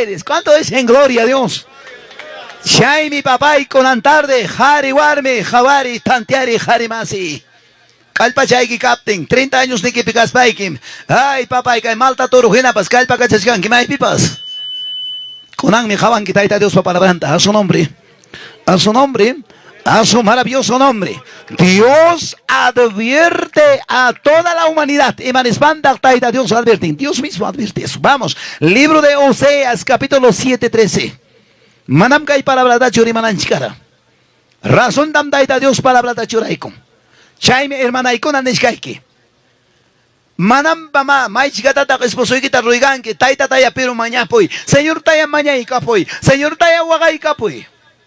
ustedes. ¿Cuánto dicen gloria a Dios? Chaymi papay kunan tarde, qari warmi, qawari, tanteari, qari masi. Kallpachayki kaptin, 30 años nikipi kaspaykim, ay papay kay malta toro hinapas kallpakachachkanki maypipas. Kunanmi qawanki Tayta Diospa palabranta, a su nombre, a su nombre, a su maravilloso nombre. Dios advierte a toda la humanidad. Imanispantaq Tayta Dios advierten. Dios mismo advierte eso. Vamos, libro de Oseas, capítulo 7, 13. Manam kay palabratachu rimananchik kara. Razontam Tayta Dios palabrata churaykun. Chaymi hermanaykuna nishkayki. Manam mamá, maychikatataq esposoykita rueganki, taytataya pero mañapuy, Señortaya mañaykapuy, Señortaya waqaykapuy.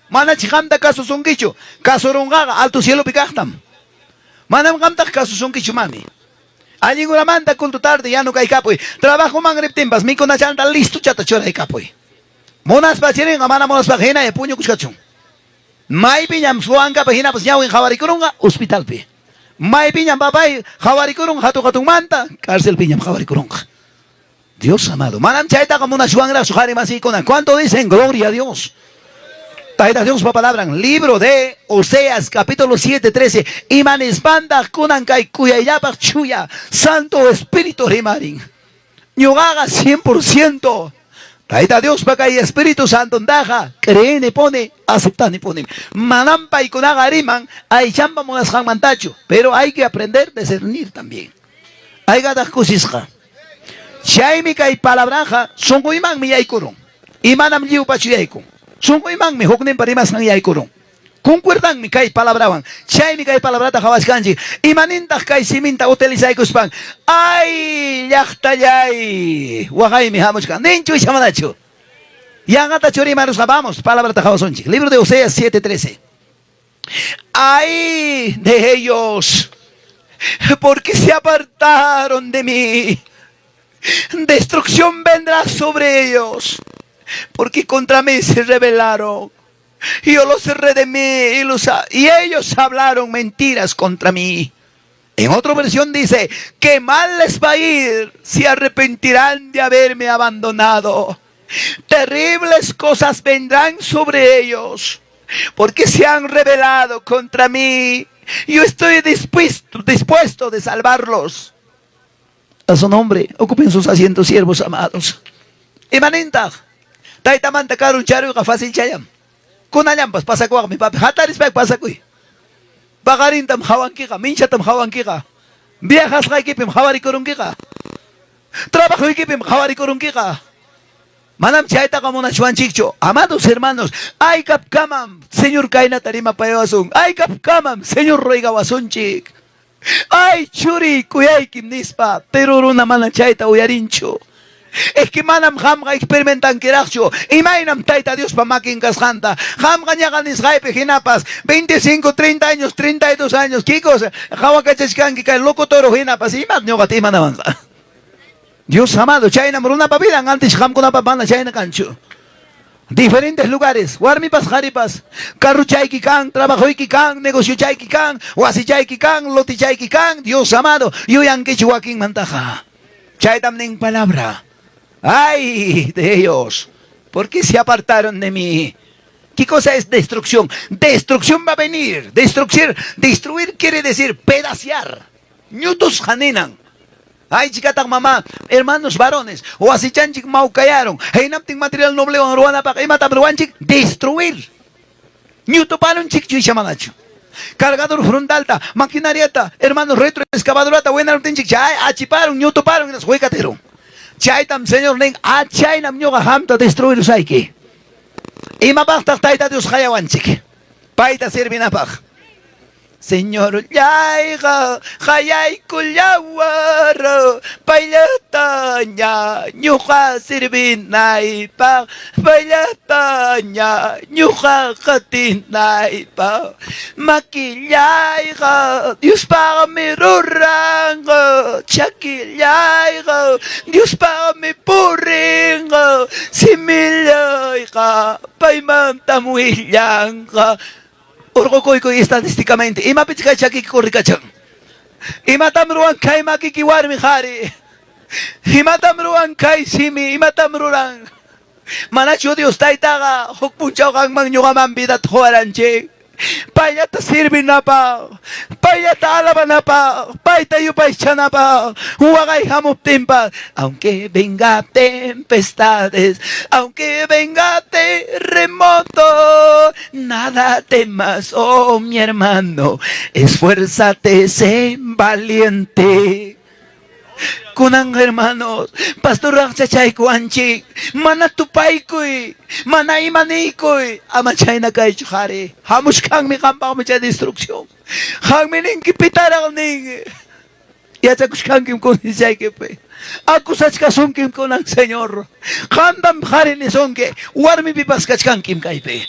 Manach qamta kasusunkichu, kasurunqaqa alto cielopi kaqtam. Manam qamtaqa kasusunkichu, mami. Allin horamanta culto tarde yanukaykapuy, trabajoman riptinpas mikunachanta listochata churaykapuy. Munaspa chirinqa, mana munaspaqa hinaya puñukuchkachun. Maypiñam suwankapa hinapas ñawin qawarikurunqa? Hospitalpi. Maypiñam papay qawarikurunqa hatu-hatunmanta? Carcelpiñam qawarikurunqa. Dios amado, manam chaytaqa munachwanraqchu qari masiykuna. ¿Cuánto dicen gloria a Dios? Tayta Diospa palabran, libro de Oseas, capítulo 7, 13. Imanismantaq kunan kay kuyayllapaq chuya Santo Espíritu rimarin? Ñuqaqa cien por ciento Tayta Diospa kay Espíritu Santontaqa creeni puni, aceptani punim. Manam paykunaqa riman aychanpa munasqanmantachu, pero hay que aprender discernir también. Aygataq kusisqa. Chaymi kay palabraqa sunquymanmi yaykurun. Y manam lliwpachu yaykun. Sunquymanmi hukninpa rimasqan yaykurun. Concuerdanmi kay palabrawan. Chaymi kay palabrata qawachkanchik. Imanintaq kay siminta utilizaykuspan? Ay, llaqtallay, waqaymi hamuchkan. Ninchu icha manachu? Yanqatachu rimarusqa? Vamos, palabrata qawasunchik. Libro de Oseas 7:13. Ay de ellos, porque se apartaron de mí. Destrucción vendrá sobre ellos, porque contra mí se rebelaron. Yo los redimí y, los, y ellos hablaron mentiras contra mí. En otra versión dice, qué mal les va a ir si arrepentirán de haberme abandonado. Terribles cosas vendrán sobre ellos, porque se han rebelado contra mí. Yo estoy dispuesto, dispuesto de salvarlos. A su nombre, ocupen sus asientos, siervos amados. Imanintaq, taytamanta karuncharuyqa fácil chayam. Kunallanpas pasakuwaqmi, papi. Hatarispayki pasakuy. Paqarintam hawankiqa, minchatam hawankiqa. Viajasqaykipim hawarikurunkiqa. Trabajoykipim hawarikurunkiqa. Manam chaytaqa munachwanchikchu. Amados hermanos, aykapkamam Señor kaynata rimapayawasun. Aykapkamam Señor ruegawasunchik. Ay, churi, kuyaykim nispa, pero runa mana chayta uyarinchu. Es que manam qamqa experimentankiraqchu imaynam Tayta Diospa makin kasqanta. Qamqa ñaqa nisqaypi hinapas 25, 30 años, 32 años, ¿qué cosa? Qawakachachkanki kay loco toro hinapas, imat ñuqata imanawanqa. Dios amado, chaynam runapa vidan antes qamkunapa mana chayna kanchu. Diferentes lugares, warmipas qaripas, carrochayki kan, trabajoyki kan, negociochayki kan, wasichayki kan, lotichayki kan, Dios amado, yuyankichu wakinmantaqa. Chaytam nin palabra. Ay de ellos, ¿por qué se apartaron de mí? ¿Qué cosa es destrucción? Destrucción va a venir. Destrucción, destruir quiere decir pedaciar. Ñutusqa ninan. Ay, chikataq mamá, hermanos varones, wasichanchik mawkayaron. Hinaptin material noblewan ruwanapaq imatam ruwanchik? Destruir. Ñutuparunchikchu icha manachu? Cargador frontalta, maquinariata, hermanos retroexcavadorata, winaruptinchik chay achiparun, ñutuparun, hinaspa huecaterun. Chaytam Señor nin, achaynam ñuqa qamta destruirusayki. Imapaqtaq Tayta Dios qayawanchik? Payta servinapaq. Señorllayqa qayaykullawar payllataña ñuqa servinaypaq, payllataña ñuqa qatinaypaq. Makillayqa Diospaqmi ruranqa, chakillayqa Diospaqmi purinqa, simillayqa paymantam willanqa. Urqukuykuy estadísticamente, imapich kay chakiki corrikachan? Imatam ruwan kay makiki warmi qhari? Imatam ruwan kay simi? Imatam ruran? Manachu Dios Taytaqa huk punchaw qanman ñuqaman vidata quwaranchik? Payllata sirvinapaq, payllata alabanapaq, payta yupaychanapaq, waqay hamuptinpas, aunque venga tempestades, aunque venga terremoto, nada temas, oh mi hermano, esfuérzate, sé valiente. Kunan hermanos, pastor raqchachaykuwanchik, mana tupaykuy, mana ima niykuy, ama chayna kaychu qari. Hamuchkanmi qampaqmi chay destrucción. Qammi ninki pitaraq nin. Yachakuchkankim concienciaykipi. Acusachkasunkim kunan Señor. Qamtam qari nisunki, warmipipas kachkankim kaypi.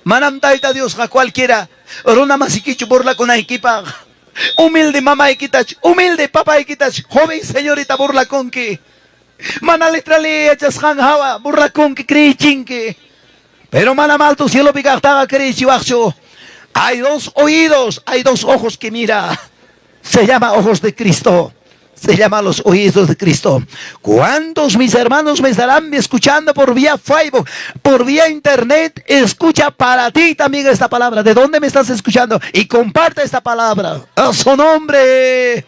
Manam Tayta Diosqa cualquiera runa masikichu burlakunaykipaq. Humilde mamaykitach, humilde papaykitach, joven señorita burlakunki. Mana letra leey yachasqan hawa burlakunki, creichinki. Pero manam alto cielopi kaqtaqa creyichiwaqchu. Hay dos oídos, hay dos ojos que mira. Se llama ojos de Cristo. Se llama los oídos de Cristo. ¿Cuántos mis hermanos me estarán escuchando por vía Facebook, por vía internet? Escucha para ti también esta palabra. ¿De dónde me estás escuchando? Y comparte esta palabra. A su nombre.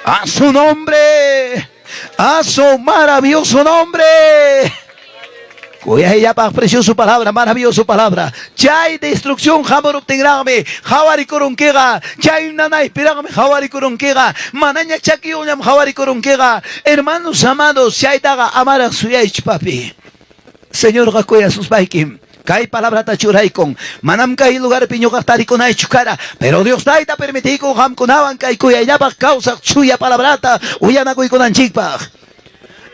A su nombre. A su maravilloso nombre. Kuyayllapaq precioso palabra, maravilloso palabra. Chay destrucción hamuruptinraqmi qawarikurunkiqa. Chay nanaypiraqmi qawarikurunkiqa. Manaña chakiyuqñam qawarikurunkiqa. Hermanos amados, chaytaqa amaraq suyaychu, papi. Señorqa kuyasuspaykim kay palabrata churaykun. Manam kay lugarpi ñuqaq tarikunaychu kara, pero Dios Tayta permitiykun qamkunawan kay kuyayllapaq kawsaq chuya palabrata uyanakuykunanchikpaq.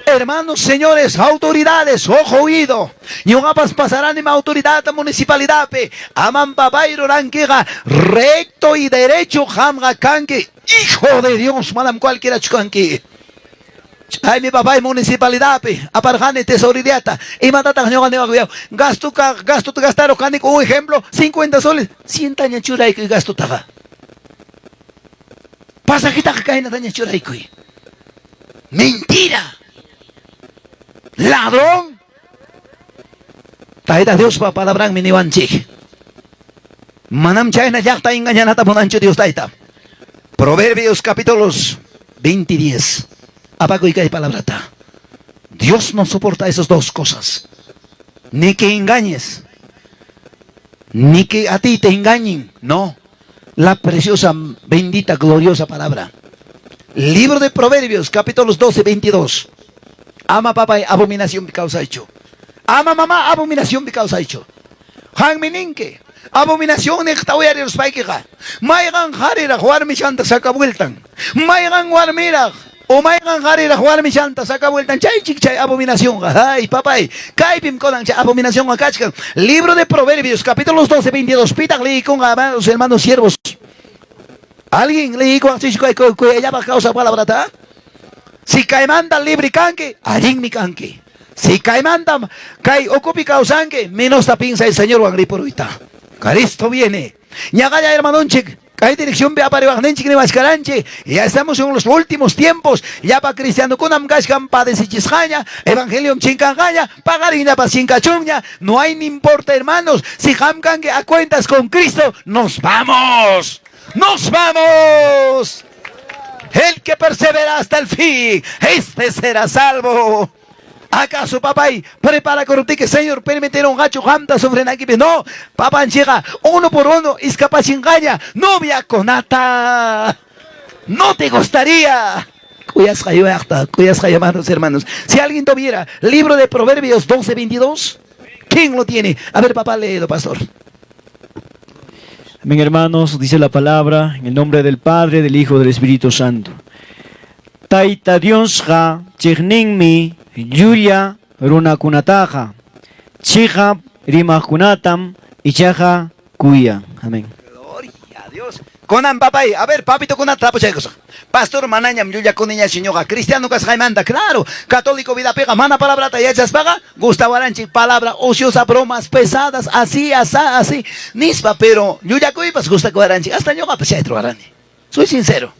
Hermanos, señores, autoridades, ojo oído. Ñuqapas pasaranim autoridad municipalidadpi. Amam papay rurankiqa recto y derecho qamqa kanki. Hijo de Dios, manam cualquierachu kanki. Chaymi papay municipalidadpi aparqani tesoreriata. Imatataq ñuqa niwaq gasto gastota gastaruq kaniku un ejemplo 50 soles, cientaña churaykuy gastotaqa. Pasajitaqa kaynataña churaykuy. Mentira. Ladrón. Tayta Diospa palabranmi niwanchik. Manam chayna llaqta engañanata munanchu Dios Tayta. Proverbios capítulos 20 y 10. Apakuy kay palabrata. Dios no soporta esas dos cosas. Ni que engañes, ni que a ti te engañen. No. La preciosa, bendita, gloriosa palabra. Libro de Proverbios, capítulos 12, 22. Ama papay abominación kawsaychu. Ama mamá abominación kawsaychu. Qammi ninki. Abominación niqta uyariruspaykiqa. Mayqan qariraq warmichanta saca vueltan. Mayqan warmiraq o mayqan qariraq warmichanta saca vueltan. Chaychik chay abominaciónqa. Ay, papay, kaypim kunan chay abominaciónqa kachkan. Libro de Proverbios, capítulos 12, 22. Pitaq liykunqa, hermanos, hermanos siervos. Alguien liykuwaqchik kuyayllapaq kawsaq palabrata? Si kaymanta libre kanki, allinmi kanki. Si kaymanta kay ukupi kawsanki, menosta piensay Señorwan ripuruyta. Cristo viene. Ñaqalla hermanonchik, kay direcciónpi apariwaqninchik niwachkaranchik. Ya estamos en los últimos tiempos. Llapa cristianokunam kachkan padecichisqaña, evangelium chinkanqaña, paqarinllapas chinkachunña. No hay ni importa, hermanos. Si qam kanki a cuentas con Cristo, nos vamos. ¡Nos vamos! El que persevera hasta el fin, este será salvo. ¿Acaso, papay, prepara que Señor permitirunqachu qamta sufrinaykipi? No, papanchikqa uno por uno iskapachinqaña noviakunata. No te gustaría. Kuyasqa yuyaqta, kuyasqa hermanos, hermanos. Si alguien tuviera libro de Proverbios 12, 22, ¿quién lo tiene? A ver, papá, léelo, pastor. Amén, hermanos, dice la palabra en el nombre del Padre, del Hijo, del Espíritu Santo. Tayta Diosqa chiqninmi llulla runakunataqa, chiqap rimaqkunatam ichaqa kuyan. Amén. Gloria a Dios. Kunan papay, a ver, papito kunata tapuchaykusaq. Pastor, manañam llullakuniñachu ñuqa cristiano kasqaymanta, claro, católico vidapiqa mana palabrata yachaspaqa gustawaranchik palabra ociosa, bromas pesadas, así, asá, así, nispa, pero llullakuypas gustakuwaranchik, hasta ñuqapas chayta ruwarani. Soy sincero.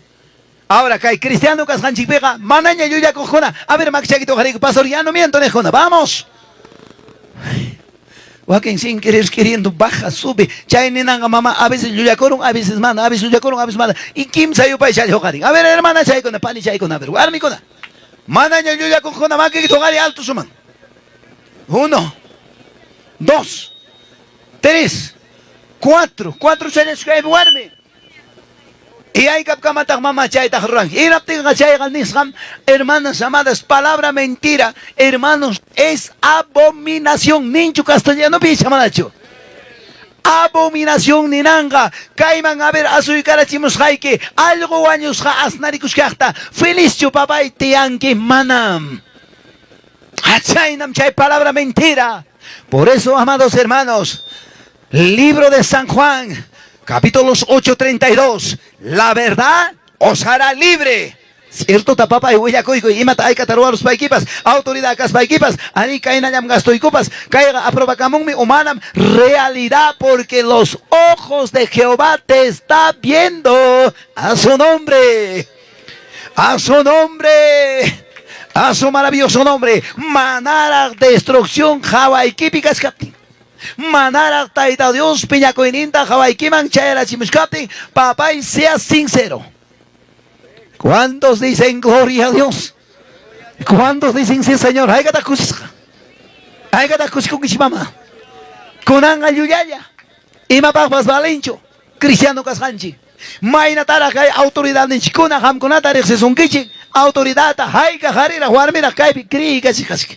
Ahora kay cristiano kasqanchikpiqa manaña llullakuqkuna, a ver, makichakita uqariyku, pastor, ya no miento niqkuna, vamos. Wakin sin querer queriendo baja, sube. Chay ninanqa mama a veces llullakurun, a veces mana, a veces llullakurun, a veces mana. Y kimsa yupay chay huqarin. A ver, hermana chaykuna, pani chaykuna, a ver, warmikuna. Manaña llullakuqkuna makikita huqari alto suman. Uno, dos, tres, cuatro. Cuatro chayachkaymi warmi. Y haykapkamataq mama chaytaq ruranki. Hinaptinqa chayqa nisqam, hermanas amadas, palabra mentira, hermanos, es abominación. Ninchu castellanopi icha manachu? Abominación ninanqa, kayman a ver asuykarachimosqayki, allqu wañusqa asnarikushkaqta, felizchu papay tiyanki? Manam. Chaynam chay palabra mentira. Por eso, amados hermanos, libro de San Juan, capítulos 8:32, la verdad os hará libre. Cierto papay willakuykuy imata haykata ruwaruspaykipas, autoridad kaspaykipas, ari kaynallam gastoykupas, kayqa aprobakamunmi o manam realidad, porque los ojos de Jehová te está viendo. A su nombre, a su nombre, a su maravilloso nombre. Manaraq destrucción hawaykipi kachkaptin, manaraq Tayta Dios piñakuyninta hawaykiman chayarachimushkaptin, papay, sea sincero. ¿Cuántos dicen gloria a Dios? ¿Cuántos dicen sí, Señor? Haykataq kusisqa. Haykataq kusikunkichik mama. Kunanqa llullalla. Imapaqpas valinchu cristiano kasqanchik. Maynataraq kay autoridadninchikkuna qamkunata riqsisunkichik. Autoridadta hayka qariraq warmiraq kaypi creeykachikasqa.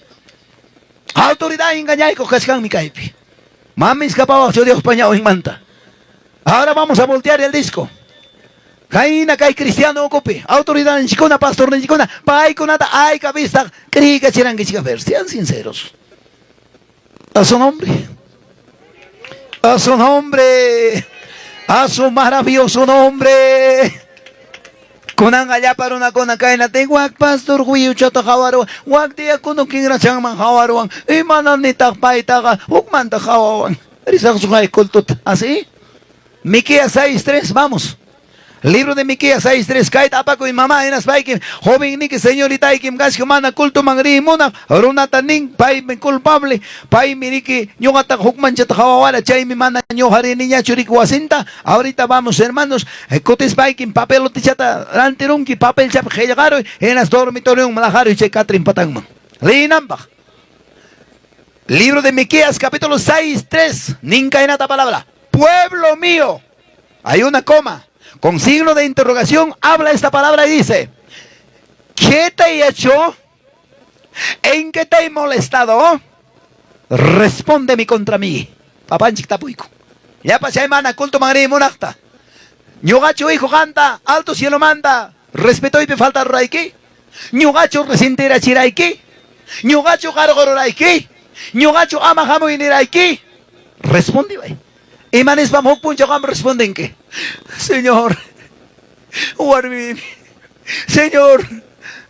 Autoridad engañaykuq kachkanmi kaypi. Mami escapawaqchu Diospa ñawinmanta. Ahora vamos a voltear el disco. Kayna kay cristiano ukupi, autoridadninchikkuna, pastorninchikkuna, paykunata hayka vistaq creeykachirankichik. A ver, sean sinceros. A su nombre. A su nombre. A su maravilloso nombre. Kunanqa llapa runakuna kayna wak pastor huyuchata qawaruwan, wak diácono kinrachanman qawaruwan, imananitaq paytaqa hukmanta qawawan. Risaqchu kay cultuta. ¿Así? Miqueas 6:3, vamos. Libro de Miqueas 6:3, kayta apakuy mamá hinaspaykim, jovenniki señoritaykim kashka mana cultuman rimunaq, runata nin, paymi culpable, paymi riki ñuqataqa hukmanchata qawawara, chaymi mana ñuqa riniñachu riki wasinta. Ahorita vamos, hermanos, kutispaykim papelotichata rantirunki, papelchapi qillqaruy, hinas dormitorionman laqaruy chay catrin patanman. Liyinanpaq. Libro de Miqueas, capítulo 6, 3. Nin kaynata palabra. Pueblo mío. Hay una coma. Con signo de interrogación habla esta palabra y dice: ¿Qué te he hecho? ¿En qué te he molestado? Respóndeme contra mí. Papanchik tapuyku. Llapa chay mana culto man rimunaqta. Ñuqachu hijo qanta, alto cielo manda, respetoypi falta rurayki. Ñuqachu resentirachirayki. Ñuqachu qarqururayki. Ñuqachu ama hamuy nirayki. Responde. Ima nispam huk punchaw qam respondenki? Señor, warmimi. Señor,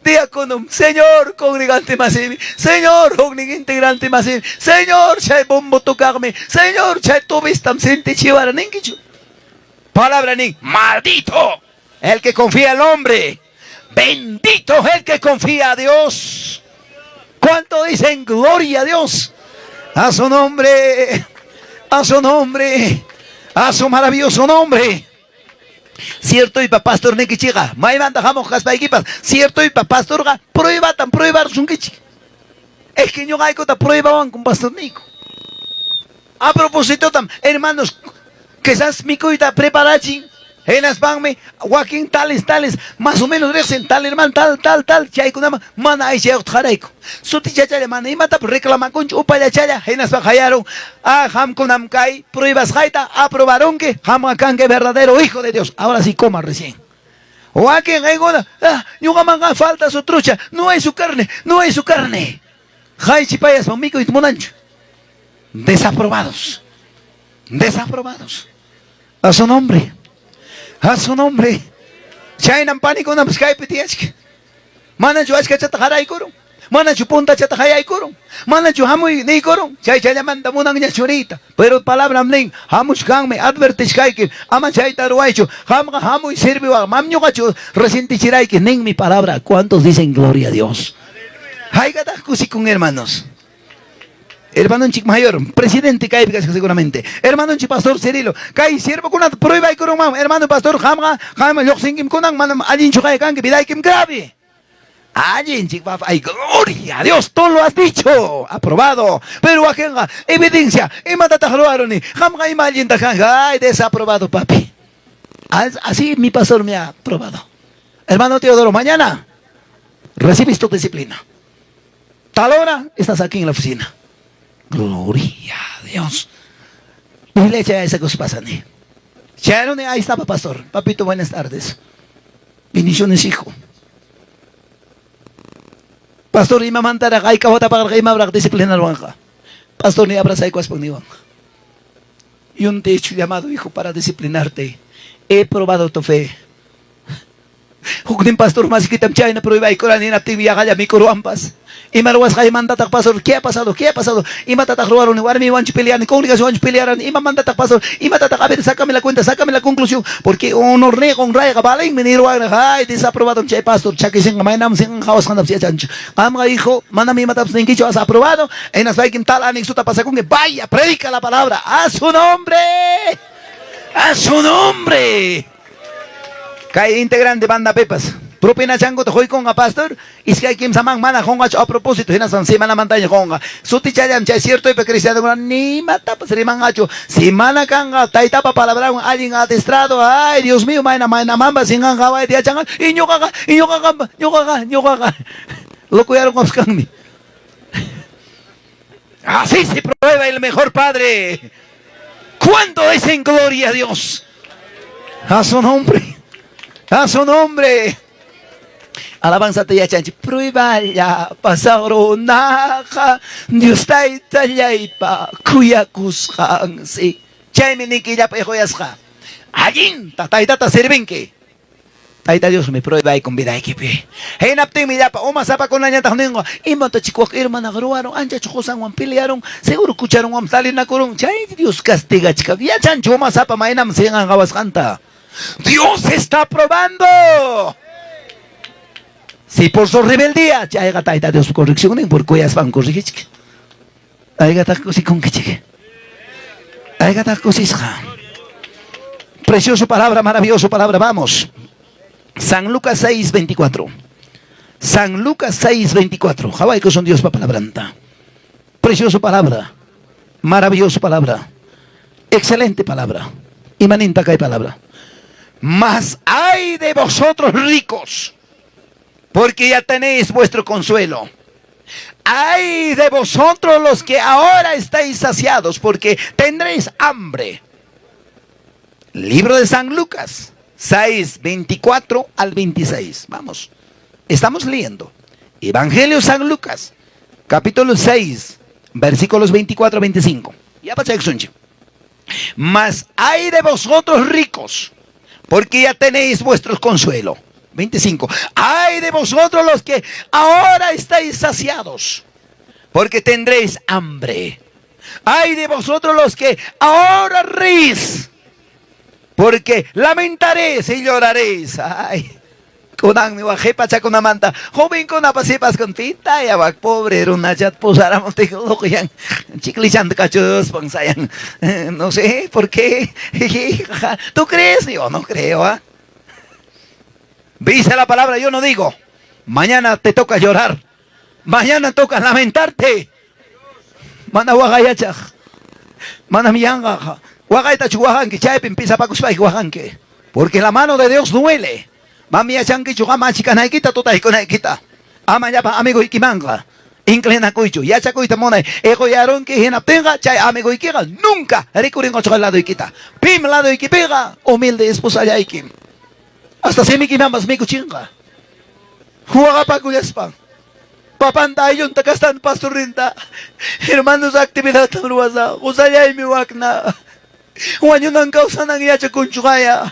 diácono, Señor, congregante masimi, Señor, huknin integrante masimi, Señor, chay bombo tocaqmi, Señor, chay tubistam sintichiwara ninkichu. Palabra nin, maldito el que confía al hombre, bendito el que confía a Dios. ¿Cuánto dicen gloria a Dios? A su nombre, a su nombre, a su maravilloso nombre. Cierto y pastor nikichiqa, maymanta hamuq kaspaykipas, cierto y pastorqa pruebatan pruebarusunkichik. Es que ñuqaykuta pruebawankum pastorniyku. A propósito tam, hermanos, quizás mikuyta preparachin, hinaspanmi wakin tales tales más o menos riqsin tal hermano tal tal tal chaykunaman mana aychayuqta qarayku. Sutichachalla mana imatapas reclamakunchu upallachalla hinaspa qayarun, ah, qamkunam kay pruebasqayta aprobarunki, qamqa kanki verdadero hijo de Dios. Ahora sí coma recién. Wakin qaykuna, ah, ñuqamanqa falta su trucha, no hay su carne, no hay su carne. Haychipayaspa mikuyta munanchu. Desaprobados. Desaprobados. A su nombre. A su nombre. Chaynam panikunapas kaypi tiyachka. Manachu achkachata qaraykurun. Manachu puntachata qayaykurun. Manachu hamuy niykurun. Chay chayllamanta munanña churiyta. Pero palabram nin, hamuchkanmi, advertishkayki, ama chayta ruwaychu. Qamqa hamuy sirviwaq, mam ñuqachu resentichirayki, ninmi palabra. ¿Cuántos dicen gloria a Dios? Haykataq kusikun, hermanos? Hermanonchik mayor, presidente kaypi kachkan seguramente. Hermanonchik pastor Cirilo, kay siervokunata pruebaykurunman. Hermano pastor, qamqa, qam lluqsinkim kunan, manam allinchu kay kanki, vidaykim grave. Allinchik, papá. Ay, gloria a Dios, tú lo has dicho. Aprobado. Pero wakinqa, evidencia, imatataq ruwaruni? Qamqa ima allinta kanqa? Ay, desaprobado, papi. Así mi pastor me ha aprobado. Hermano Teodoro, mañana recibes tu disciplina. Tal hora estás aquí en la oficina. Gloria a Dios. Dile chay esa cosa pasani. Chayruni, ahí estaba pastor. Papito, buenas tardes. Bendiciones, hijo. Pastor, imamantaraq hayka watapaqraq imabraq disciplinarwanqa. Pastor ni abrazaykuwaspan niwanqa. Yo no te he hecho llamado, hijo, para disciplinarte. He probado tu fe. Huknin pastor masikitam chayna pruebaykurani hinaptinmi yaqalla mikuruwanpas. Ima ruwasqaymantataq pastor? ¿Qué ha pasado? ¿Qué ha pasado? Imatataq ruwaruni? Warmiywanchu peleani? Congregacionwanchu pelearani? Imamantataq pastor? Imatataq? A ver, sácame la cuenta, sácame la conclusión. Porque honorniyqa honrayqa valenmi niruwanraq. Ay, desaprobadom chay pastor. Chakisinqa maynam sinqan qawasqantapas yachanchu. Qamqa, hijo, manam imatapas ninkichu, has aprobado. Hinaspaykim tal anexota pasakunki. Vaya, predica la palabra. A su nombre. A su nombre. Kay integrante banda pepas. Propinachankuta quykunqa pastor, iskay kimsaman mana qunqachu a propósito, hinaspan semanamantaña qunqa. Sutichallam chay ciertoypa cristianokuna nimatapas rimanqachu. Semana kanqa taytapa palabranwan allin adestrado, ay Dios mío, mayna maynamanpas sinqanqa qawayta yachanqa, y ñuqaqa, y ñuqaqa, ñuqaqa, ñuqaqa. Locoyarunqapas kanmi. Así se prueba el mejor padre. ¿Cuándo es en gloria a Dios? A su nombre. A su nombre. Alabanza te yachanchik. Prueballa pasarunaqa Dios taytallaypa kuyakusqansi. Chaymi nikillapa hijoyasqa. Allinta taytata sirvinki. Tayta Diosmi pruebaykun vidaykipi. Hinaptinmi llapa umasapakunañataq ninqa, imatachik wak hermanaqa ruwarun, anchachu qosanwan pelearun, seguro cucharonwanpas talinakurun, chay Dios castigachkan. Yachanchu umasapa maynam sinqan qawasqanta. Dios está probando. Si por su rebeldía, chayqa Tayta Dios correccionnin, por kuyaspan corrigichik. Aygataq kusikunkichik. Aygataq kusisqa. Precioso palabra, maravilloso palabra. Vamos. San Lucas 6, 24. San Lucas 6, 24. Qawaykusun Diospa palabranta. Precioso palabra. Maravilloso palabra. Excelente palabra. Imaninta kay palabra. Mas ay de vosotros ricos, porque ya tenéis vuestro consuelo. Ay de vosotros los que ahora estáis saciados, porque tendréis hambre. Libro de San Lucas, 6, 24 al 26. Vamos, estamos leyendo. Evangelio San Lucas, capítulo 6, versículos 24 al 25. Ya pachaykusunchik. Mas ay de vosotros ricos, porque ya tenéis vuestro consuelo. 25. Ay de vosotros los que ahora estáis saciados, porque tendréis hambre. Ay de vosotros los que ahora reís, porque lamentaréis y lloraréis. Ay, kunanmi wak qipachakunamanta jovenkunapas sipaskuna pitaya wak pobre runachata pusaramuptin luqyan chiklichanta kachuspan sayan. No sé por qué. ¿Tú crees? Yo no creo, ¿ah? Dice la palabra, yo no digo. Mañana te toca llorar. Mañana toca lamentarte. Mana waqayachaq. Manam yanqaqa. Waqaytachu waqanki, chaypim pisapakuspayki waqanki. Porque la mano de Dios duele. Mami yachankichu qam achikanaykita, tutaykunaykita. Ama llapa amigoykimanqa inclinakuychu. Yachakuyta munay. Iquyarunki hinaptinqa chay amigoykiqa nunca rikurinqachu ladoykita. Pim ladoykipiqa humilde esposallaykim. Hasta simikimanpas mikuchinqa. Waqapakullaspan. Papanta, ayllunta, kastan, pastorninta. Hermanos, actividadtam ruwasaq. Qosallaymi wakna. Wañunan kawsanan yachakunchuqaya.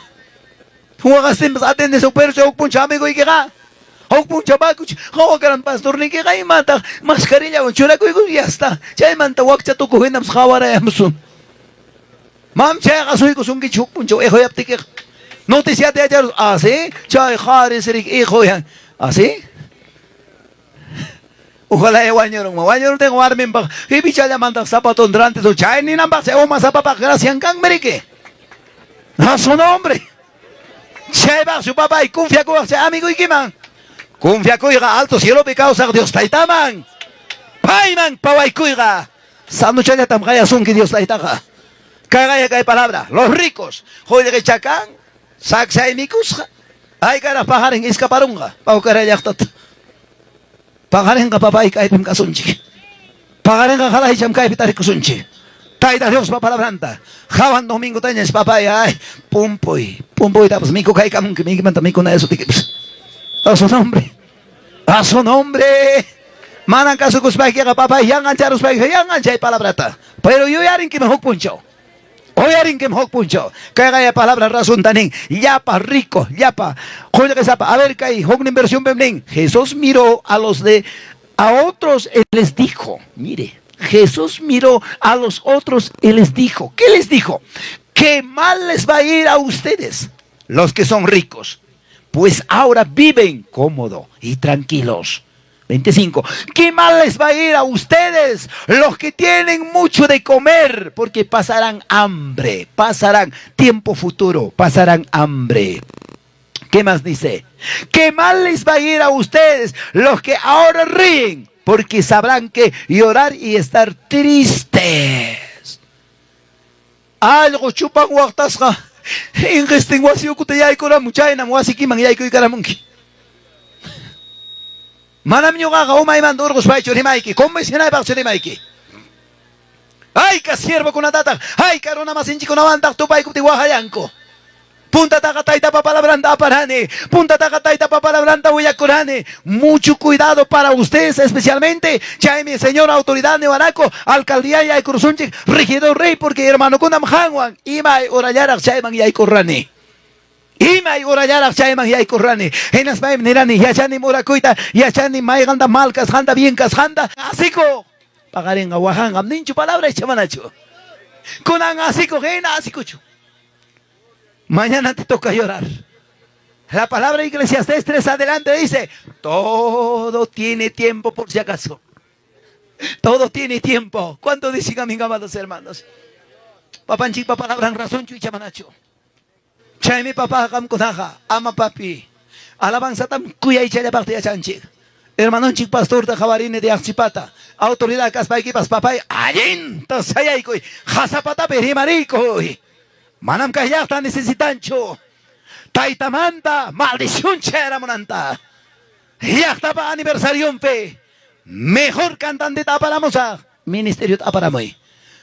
Waqastinpas atendesuk, pero chay huk punchaw amigoykiqa. Huk punchaw bakuch qawakaran pastornikiqa imataq mascarillawan churakuykus ya está. Chaymanta wakcha tukuq hinampas qawarayamusun. Mam chayqa suykusunkichik huk punchaw iquyaptikiqa. Noticiata yacharus, ah, sí, chay qhari sirik iquyan. Ah, sí? Ojalá wañurunman. Wañuruptinqa warminpaq jipichallamantaq zapaton rantisun. Chay ninanpaq chay uma zapapaq gracian kanmi riki. A su nombre. Chaypaqchu papay confiakuwaq chay amigoykiman. Confiakuyqa alto cielopi kawsaq Dios Taytaman. Payman pawaykuyqa. Sanuchallatam qayasunki Dios Taytaqa. Kayqaya kay palabra, los ricos, qullqi chakan, saksay mikusqa, aykaraq paqarin iskaparunqa, pawkaray llaqtata. Paqarinqa papay kaypim kasunchik. Paqarinqa qalaycham kaypi tarikusunchik. Tayta Diospa palabranta. Hawan domingotañas papay ay pumpuy, pumpuytapas mikukaykamunki mikimanta mikunayasutikipas. A su nombre. A su nombre. Manan kasukuspaykiqa papay yanqancharuspaykiqa yanqanchay palabrata. Pero yuyarinkiman huk punchaw. Uyarinkim huk punchaw. Kayqaya palabra razonta nin. Llapa rico, llapa qullqisapa. A ver kay huknin versionpim nin. Jesús miró a los de a otros y les dijo, mire, Jesús miró a los otros y les dijo, ¿qué les dijo? Qué mal les va a ir a ustedes, los que son ricos, pues ahora viven cómodo y tranquilos. 25. ¿Qué mal les va a ir a ustedes, los que tienen mucho de comer? Porque pasarán hambre, pasarán tiempo futuro, pasarán hambre. ¿Qué más dice? ¿Qué mal les va a ir a ustedes, los que ahora ríen? Porque sabrán que llorar y estar tristes. Allqu chupan waqtasqa inqistin wasi ukuta yaykuramun, chaynam wasikiman yaykuykaramunki. Manam ñuqaqa umaymanta urquspaychu rimayki, convencinaypaqchu rimayki. Hayka siervokunatataq, hayka runamasinchikkunawantaq tupaykuptin waqayanku. Puntataqa Taytapa palabranta aparani, puntataqa Taytapa palabranta willakurani. Mucho cuidado para ustedes especialmente. Chaymi señor autoridad niwaraku, alcaldía yaykurusunchik, regidor rey, porque hermanokunam qanwan imay horallaraq chayman yaykurrani. Imay horallaraq chayman yaykurrani. Hinaspaymi nirani, yachanim orakuyta, yachanim mayqanta mal kasqanta, bien kasqanta. Asikuq paqarinqa waqanqam, ninchu palabra icha manachu. Kunan asikuq hina asikuchu. Mañana te toca llorar. La palabra Eclesiastés 3 adelante dice, todo tiene tiempo por si acaso. Todo tiene tiempo. ¿Cuánto dicen a mis amados hermanos? Papanchikpa palabran razonchu icha manachu. Chaymi papá qamkunaqa ama papi. Alabanzatam kuyaychallapaqta yachanchik. Hermanonchik pastorta qawarini de Aqchipata. Autoridad kaspaykipas papay allinta sayaykuy. Qasapatapi rimariykuy. Manam kay llaqta necesitanchu. Taytamanta maldición chayaramunanta. Llaqtapa aniversarionpi mejor cantanteta aparamusaq. Ministeriota aparamuy.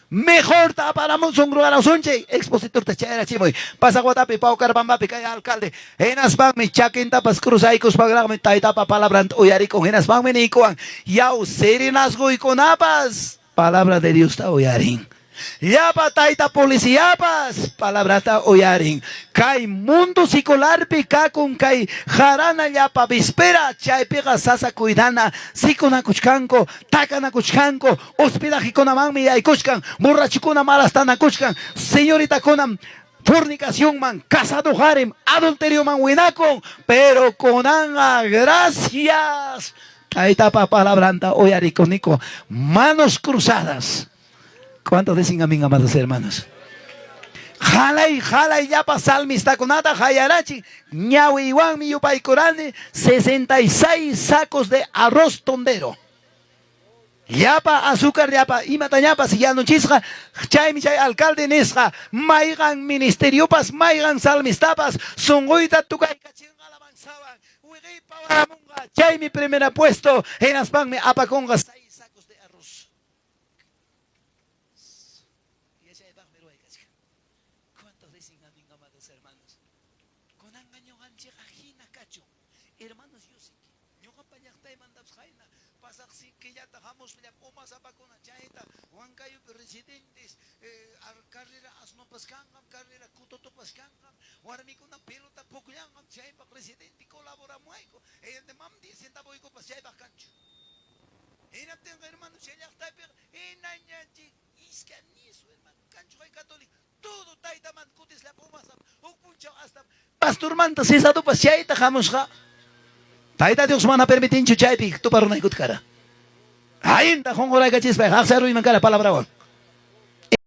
Mejorta aparamusun ruwarasunchik. Expositorta chayarachimuy. Pasaq watapi Paucarbambapi kay alcalde. Hinaspanmi chakintapas cruzaykuspanraqmi taytapa palabranta uyarikun. Hinaspanmi niykuwan, yaw serenazgoykunapas palabra de Diosta uyarin. Llapa tayta policiapas palabrata uyarin. Kay mundo secularpi kakun kay jarana llapa vispera, chaypiqa sasa cuidana, sikunakuchkanku, takanakuchkanku, hospedajekunamanmi yaykuchkan, borrachukuna malastanakuchkan, señoritakunam fornicacionman, casado qarim, adulterioman winakun, pero kunanqa gracias taytapa palabranta uyarikuniku, manos cruzadas. ¿Cuántos dicen amén, amados hermanos? Jalay, jalay, llapa salmistakunata hayarachin, ñawiywanmi yupaykurani 66 sacos de arroz tondero. Llapa azúcar, llapa imatañapas yanuchisqa, chaymi chay alcalde nisqa, mayqan ministeriopas, mayqan salmistapas, sunquyta tukaykachinqa alabanzawan, wiqiypa waramunqa, chaymi primera puesto, hinaspanmi apakunqa 6 sacos de arroz. Yachaypaqmi ruwaykachkan. ¿Cuántos dicen amén, amados hermanos? Kunanqa ñuqanchikqa hina kachun. Hermanos, yo sé que ñuqapa llaqtaymantapas qayna pasaq killata hamuspa umasapakuna chayta Huancayupi residentes carrera asnopas kanqam, carrera kututupas kanqam, warmikuna pelota pukllanqam, chaypaq residente colaboramuwayku. Mam 10 centavoykupas chaypaq kanchu. Hinaptinqa hermano chay llaqtaypiqa hinañanchik iska nisu hermano kanchu hay católico todo taytaman kutislla pumasap huk punchaw hasta pastormanta cesadopas chayta hamusqa. Tayta Dios mana permitinchu chaypi tuparunaykuta kara. Allinta qunquraykachispa aqsaruyman kara palabrawan.